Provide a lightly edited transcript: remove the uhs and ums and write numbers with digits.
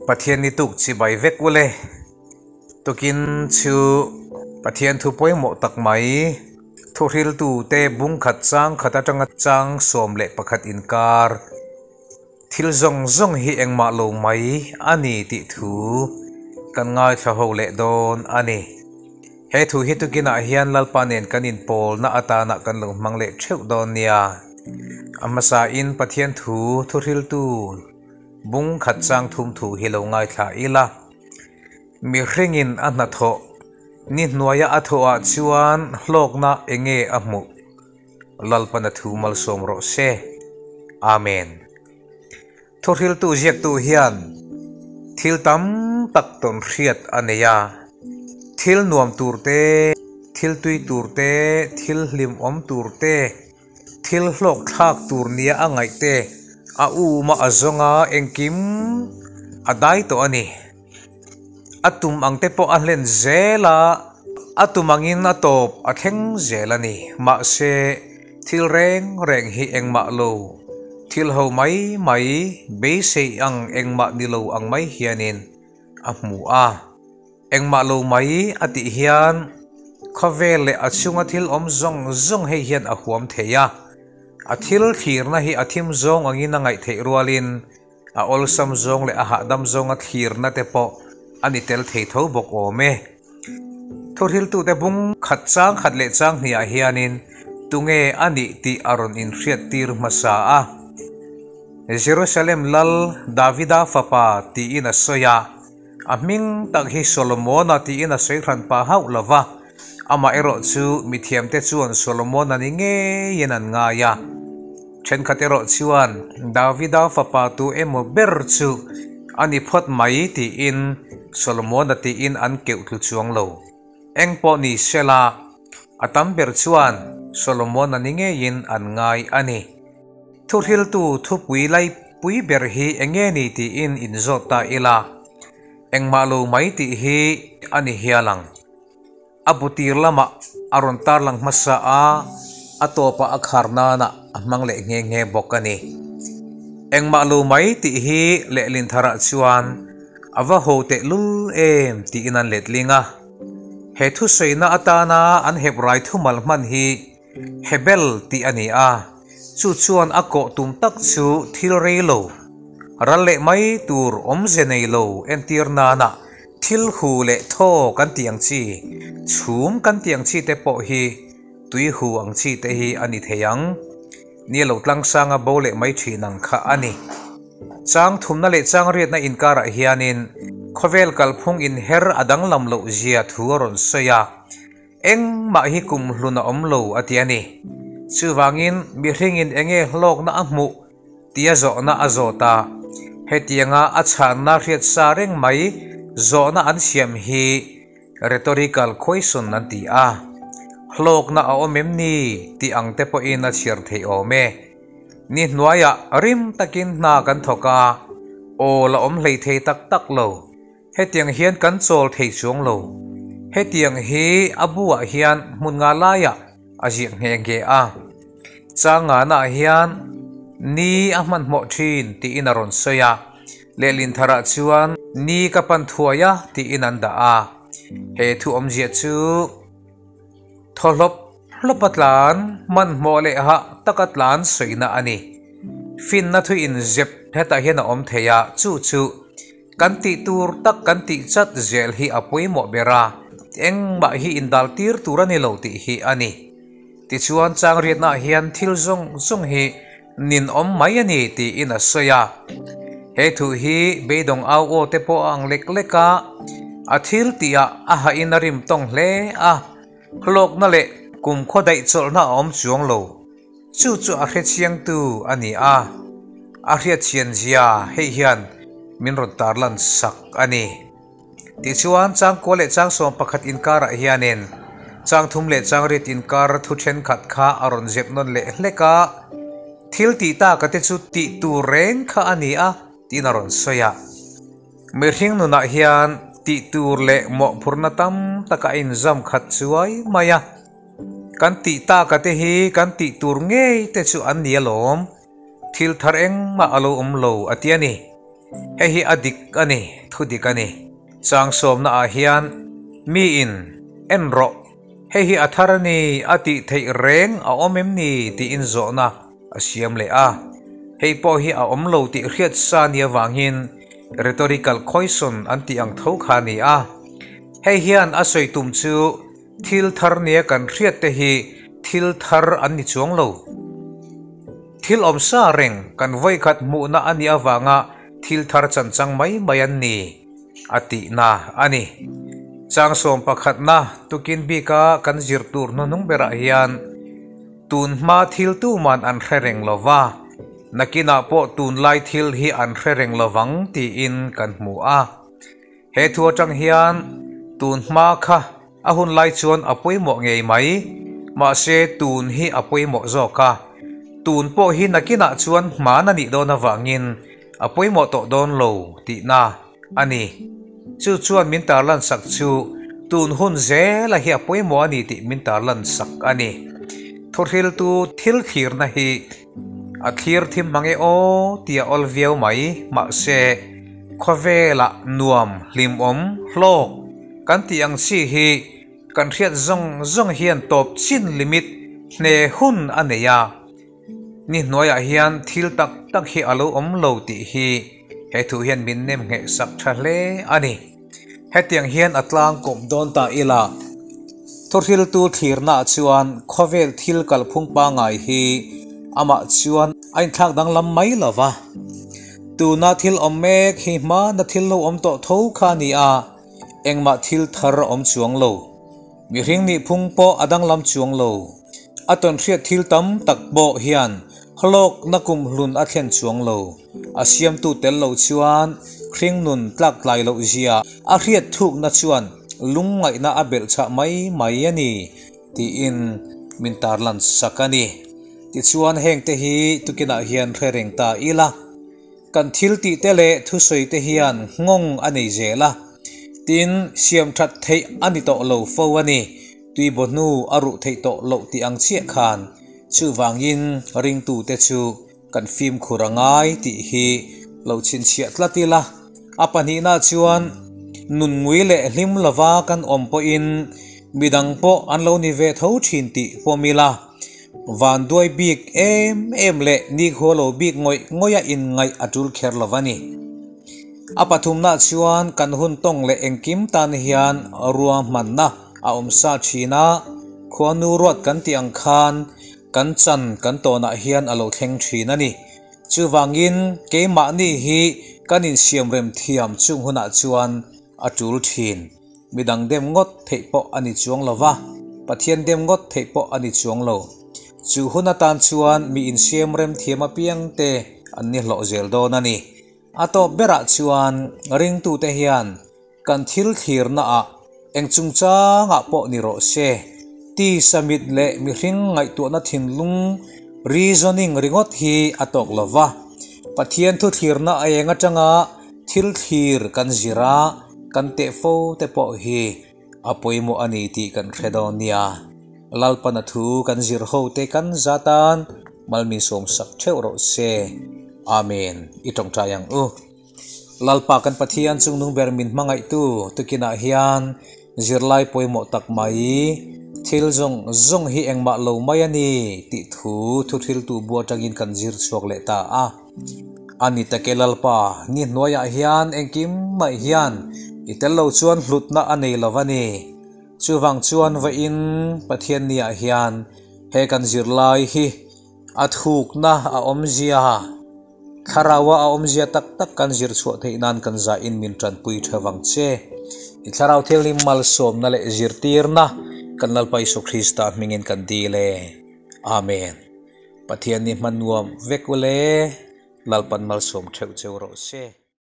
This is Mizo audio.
Pathian ni tuk chibai vek ule. Tukin chu Pathian thu pawimawh tak mai thuhriltute bung khat chang khat atanga chang 11 inkar thil zawng zawng hi engmah lo mai a ni tih thu kan ngaithla ho leh dawn a ni. He thu hi tukinah hian Lalpa nen kan inpawlna atana kan lo hmang leh theuh dawn nia. A hmasain Pathian thu thuhriltu bung khat chang thum thu hi lo ngaithla ila. Mihringin a hnathawh ni hnuaia a thawhah chuan hlawkna enge a hmuh? Lalpana thu malsawm rawh se. Amen. Thuhriltu ziaktu hian thil tam tak tawn hriat a nei a. Thil nuam tur te, thil tui tur te, thil hlimawm tur te, thil hlawk thlak tur nia a ngaih te a um a, a zawng a, engkim a dai tawh a ni. A tum ang te pawh a hlen zel a, a tum angin a tawp a thleng zel a ni. Mahse, thil reng reng hi engmah lo, thil ho mai mai, beisei ang engmah ni lo ang mai hianin a hmu a. Engmah lo mai a tih hian khawvel leh a chhunga thil awm zawng zawng hei hian a huam thei a. A thil thlirna hi a thim zawng angin a ngaih theih rualin a awlsam zawng leh a hahdam zawnga thlirna te pawh a ni tel thei tho bawk awm e. Thuhriltute bung khat chang khat leh chang hniah hianin tunge a nih tih a rawn inhriattir hmasa a. Jerusalem lal Davida fapa tiin a sawi a. A hming tak hi Solomona tiin a sawi hran pah hauh lo va, amah erawh chu mithiamte chuan Solomona ni ngeiin an ngai a. Thenkhat erawh chuan Davida fapa tu emaw ber chu a ni phawt mai tiin Solomona tiin an keuh tlu chuang lo. Eng pawh ni sela, a tam ber chuan Solomona ni ngeiin an ngai a ni. Thuhriltu thupui laipui ber hi eng nge ni tiin inzawt ta ila, engmah lo mai tih hi a ni hial ang. A bu tir lamah a rawn tarlang hmasa a, a tawpah a khar nanah a hmang leh nghe nghe bawk a ni. Engmah lo mai tih hi lehlin tharah chuan a va ho tehlul em tiin an letling a. He thusawiina atana an heprai thumal hman hi Hebel tih a ni a, chu chuan a kawh tum tak chu thil rei lo, ral leh mai tur awmze nei lo entir nana thil hu leh thaw kan tih ang chi, chhum kan tih ang chi te pawh hi tui hu ang chi te hi a ni thei ang. Ni lo tlangsanga bo leh mai thin ang kha a ni. Chang thumna leh chang riatna inkarah hianin khawvel kalphung inher a danglam loh zia thu a rawn sawi a. Engmah hi kum hlun a awm lo a ti a ni. Chuvangin mihringin enge hlawkna a hmuh tia zawhna a zawt a, hetianga a chhanna hriat sa reng mai zawhna an siam hi rhetorical question an ti a. Hlawkna a awm em ni tih ang te pawhin a chhiar theih awm e. Ni hnuaiah rim takin hna kan thawk a, aw la awm hlei thei tak tak lo. Hetiang hian kan chawl thei chuang lo. Hetiang hi a buah hian hmun nga laiah a ziak nghe nghe a. Changana hian ni a hmanhmawh thin tiin a rawn sawi a. Lehlin tharah chuan ni ka pan thuai a tiin an dah a. He thu awmzia chu thaw hlawp hlawp a tlan, hmanhmawh leh hah taka tlan sawina a ni. Finna thu inzep hetah hian a awm thei a, chu chu Kan tih tur tak kan tih chat zel hi a pawimawh ber a, engmah hi indal tir tur a ni lo tih hi a ni. Tichuan changriatnaah hian thil zawng zawng hi ninawm mai a ni tiin a sawi a. He thu hi beidawng au aw te pawh a ang lek lek a, a thil tihah a hahin a rim tawng hle a, hlawkna leh kumkhaw daih chawlhna a awm chuang lo. Chu chu a hrechiangtu a ni a, a hriatchianzia hei hian min rawn tarlan sak a ni. Tichuan, changkua leh changsawm pakhat inkarah hianin changthum leh changriat inkar thu thenkhat kha a rawn zep nawn leh hlek a, thil tih taka te chu tih tur reng kha a ni a tiin a rawn sawi a. Mihring nunah hian tih tur leh mawhphurhna tam taka a inzam khat chuai mai a. Kan tih taka te hi kan tih tur ngei te chu an ni alawm, thil thar engmah a lo awm lo a ti a ni. Hei hi a dik a ni, thu dik a ni. Chang sawmnaah hian miin en rawh, hei hi a thar a ni a tih theih reng a awm em ni tiin zawhna a siam leh a. Hei pawh hi a awm lo tih hriat sa ni avangin rhetorical question an tih ang tho kha a ni a. Hei hian a sawi tum chu thil thar nia kan hriat te hi thil thar an ni chuang lo. Thil awm sa reng kan vawikhat hmuhna a nih avanga thil thar chanchang mai mai an ni, a tihna a ni. Chang sawm pakhatna tukin bika kan zir tur hnuhnung berah hian tun hma thil tuman an hre reng lo va, nakinah pawh tunlai thil hi an hre reng lo vang tiin kan hmu a. He thu atang hian tun hma kha a hun lai chuan a pawimawh ngei mai, mahse tun hi a pawimawh zawk a, tun pawh hi nakinah chuan hman a nih dawn avangin a pawimawh tawh dawn lo tihna a ni. Chu chuan min tarlan sak chu tun hun zela hi a pawimawh a ni tih min tarlan sak a ni. Thuhriltu thil thlirna hi A thlir thim mang e aw tia awl viau mai, mahse khawvelah nuam, hlimawm, hlawk kan tih ang chi hi kan hriat zawng zawng hian tawp chin limit hne hun a nei a, ni hnuaiah hian thil tak tak hi a lo awm lo tih hi he thu hian min nem ngheh sak tha hle a ni. Hetiang hian a tlang kawp dawn ta ila, thuhriltu thlirnaah chuan khawvel thil kalphung pangngai hi amah chuan a inthlak danglam mai lo va. Tuna thil awm mek hi hmana thil lo awm tawh tho kha a ni a, engmah thil thar a awm chuang lo. Mihring nihphung pawh a danglam chuang lo. A tawnhriat thil tam tak pawh hian hlawkna kumhlun a thlen chuang lo. A siamtu tel lo chuan hringnun tlak tlai loh zia a hriat thukna chuan lungngaihna a belh chhah mai mai a ni tiin min tarlan sak a ni. Tichuan hengte hi tukinah hian hre reng ta ila. Kan thil tih te leh thusawi te hian nghawng a nei zel a, tin siam that theih a ni tawh lo fo a ni. Tuibaw hnu a ruh theih tawh loh tih ang chiah khan chuvangin ringtute chu kan fimkhur a ngai tih hi lo chhinchhiah tlat ila. A pahnihna chuan nun ngui leh hlim lova kan awm pawhin midang pawh an lo ni ve tho thin tih pawm ila. Vanduai bik em em leh nikhua lo bik ngawih ngawih a inngaih a tul kher lo va ni. A pathumna chuan kan hun tawng leh engkim tan hian ruahmanna a awm sa thin a, khuanu ruat kan tih ang khan kan chan kan tawnah hian a lo thleng thin a ni. Chuvangin keimahni hi kan insiamrem thiam chung hunah chuan a tul thin. Midang dem ngawt theih pawh a ni chuang lo va, Pathian dem ngawt theih pawh a ni chuang lo. Chu hun atan chuan mi insiam rem thiam apiang te an ni hlawh zel dawn a ni. A tawp berah chuan ringtute hian kan thil thlirnaah eng chungchangah pawh ni rawh se, tisa mit leh mihring ngaihtuahna thinlung reasoning ringawt hi a tawk lo va, Pathian thu thlirna eng atanga Thil thlir kan zir a, kan teh fo te pawh hi a pawimawh a ni tih kan hre dawn nia. Lalpana thu kan zir ho te kan za tan malmi sawmsak theuh rawh se. Amen. I tawngtai ang u. Lalpa kan Pathian chungnung ber min hmangaihtu tukinah hian zirlai pawimawh tak mai, thil zawng zawng hi engmah lo mai a ni tih thu thuthiltu bu atangin kan zir chhuak leh ta a. A ni take Lalpa, ni hnuaiah hian engkim mai hian i tel lo chuan hlutna a nei lo va ni. Chuvang chuan vawiin Pathian niah hian he kan zirlai hi a thukna a awmzia, thlaraua a awmzia tak tak kan zir chhuah theih nan kan zahin min tanpui tha vang che. I thlarau thianghlim malsawmna leh zirtirna kan Lalpa Isua Krista hmingin kan dil e. Amen. Pathian ni hman nuam vek ule, Lalpan malsawm theuh cheu rawh se.